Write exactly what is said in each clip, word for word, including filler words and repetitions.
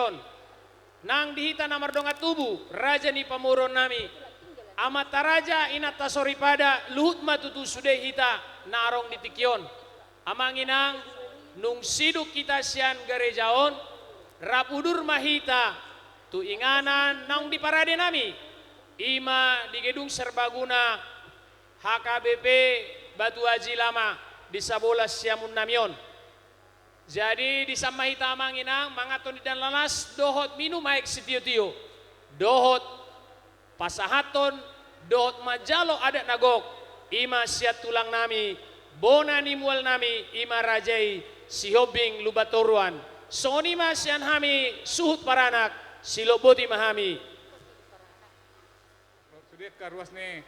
on. Nang di hita na mardongan tubu, raja ni pamoruon nami, amanta raja, inanta soripada, luhut ma tutu sude hita na adong di tingki on. Amang inang, nung sidung hita sian gareja on, rap udur ma hita tu inganan naung diparade nami, i ma di gedung serbaguna H K B P Batu Aji Lama di sabola siamun nami on. Jadi, disan ma hita amang inang manganhon indahan lalas dohot minum aek sitiotio, dohot pasahathon, dohot manjalo adat na gok, i ma sian tulang nami, bona ni mual nami, i ma raja i Sihombing Lumban Toruan. Songon i ma sian hami suhut paranak, silop boti ma hami. Sude angka ruas ni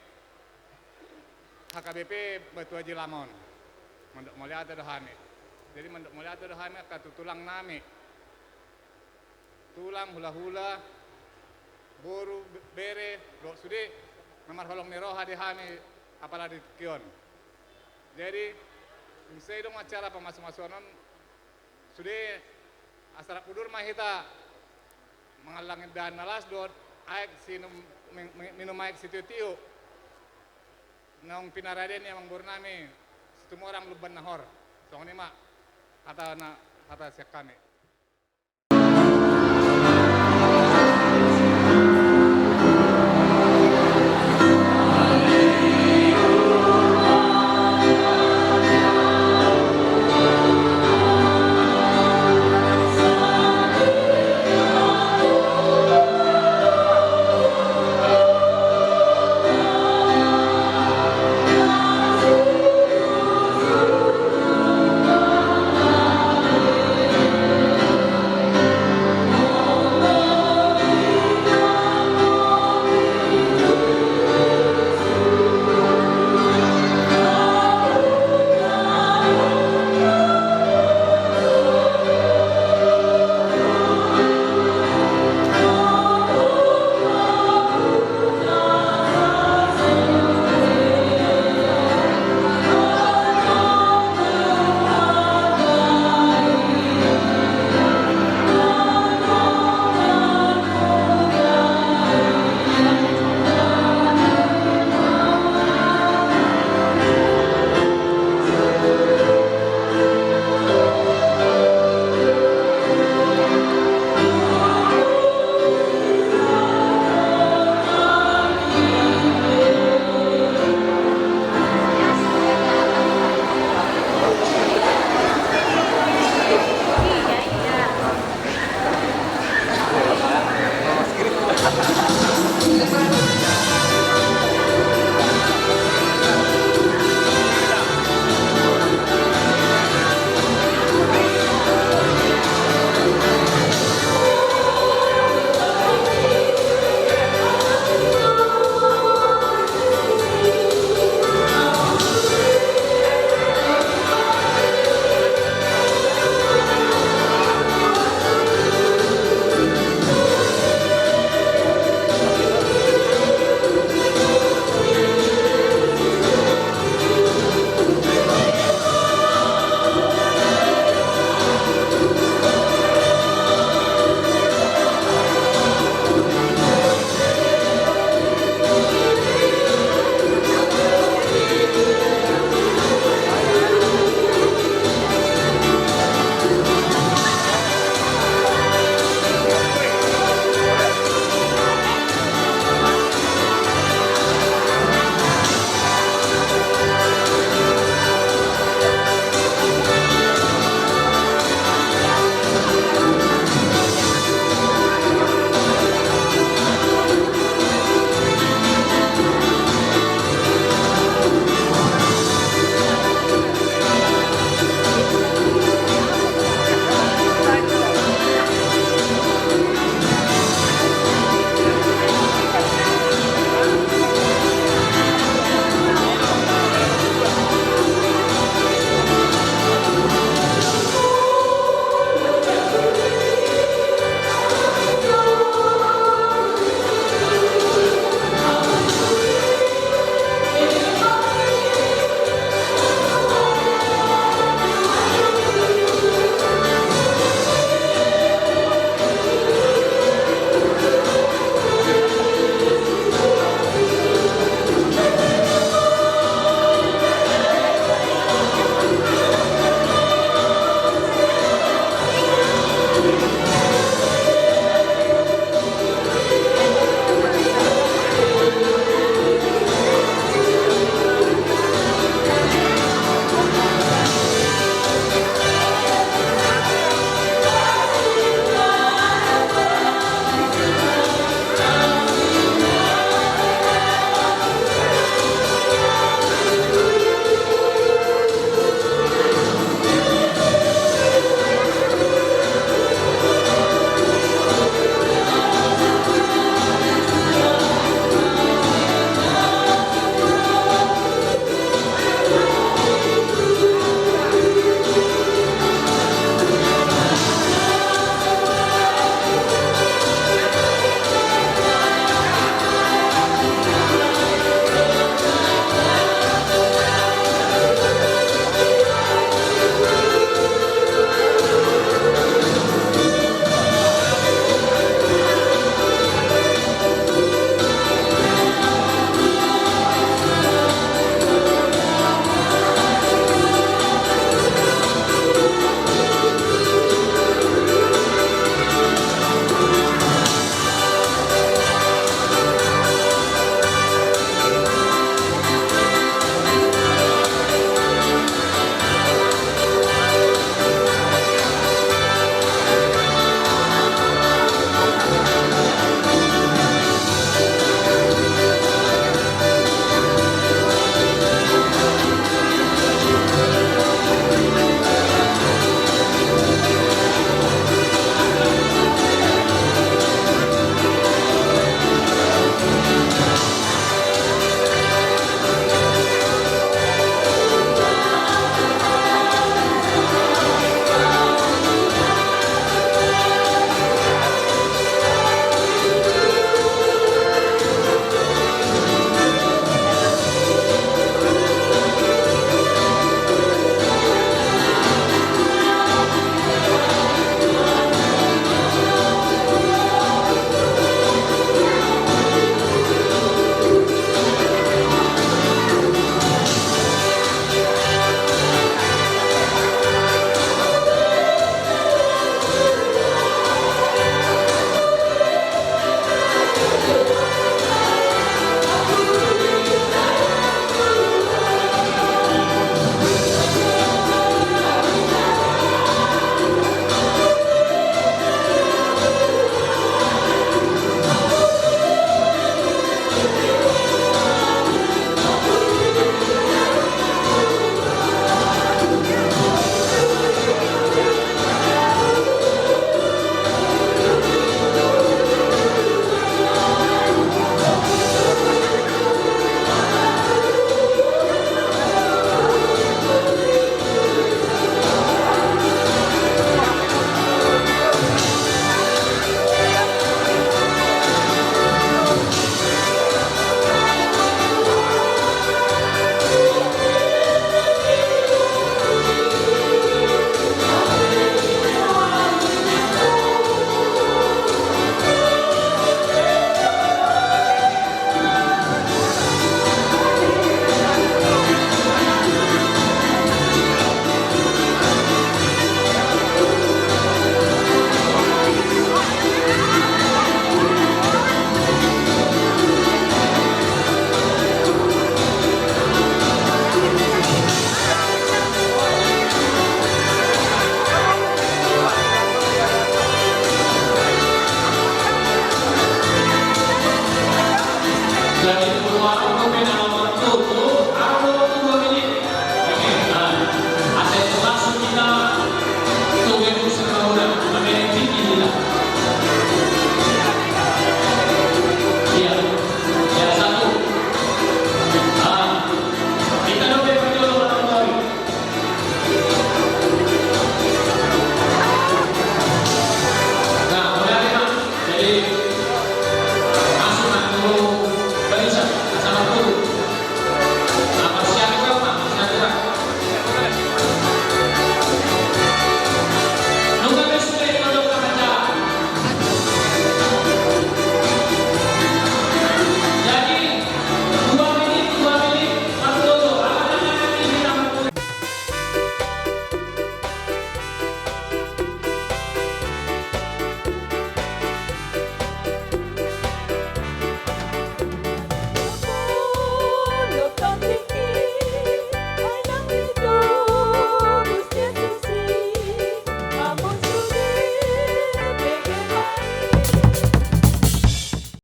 H K B P Batu Aji Lama on. Mandok mauliate do hami. Jadi mandok mauliate do hami angka tu tulang nami. Tulang, hulahula, boru, be-, bere, dohot sude na marholong ni roha di hami apala di tingki on. Jadi, dung sai dung acara pamasumasuon on, sude asa rap udur ma hita mangallang indahan na las dohot aek sinum-, mi-, mi-, minum aek sitiotio naung pinarade ni amangboru nami Situmorang Lumban Nahor. Songon i ma hata na, hata sian hami.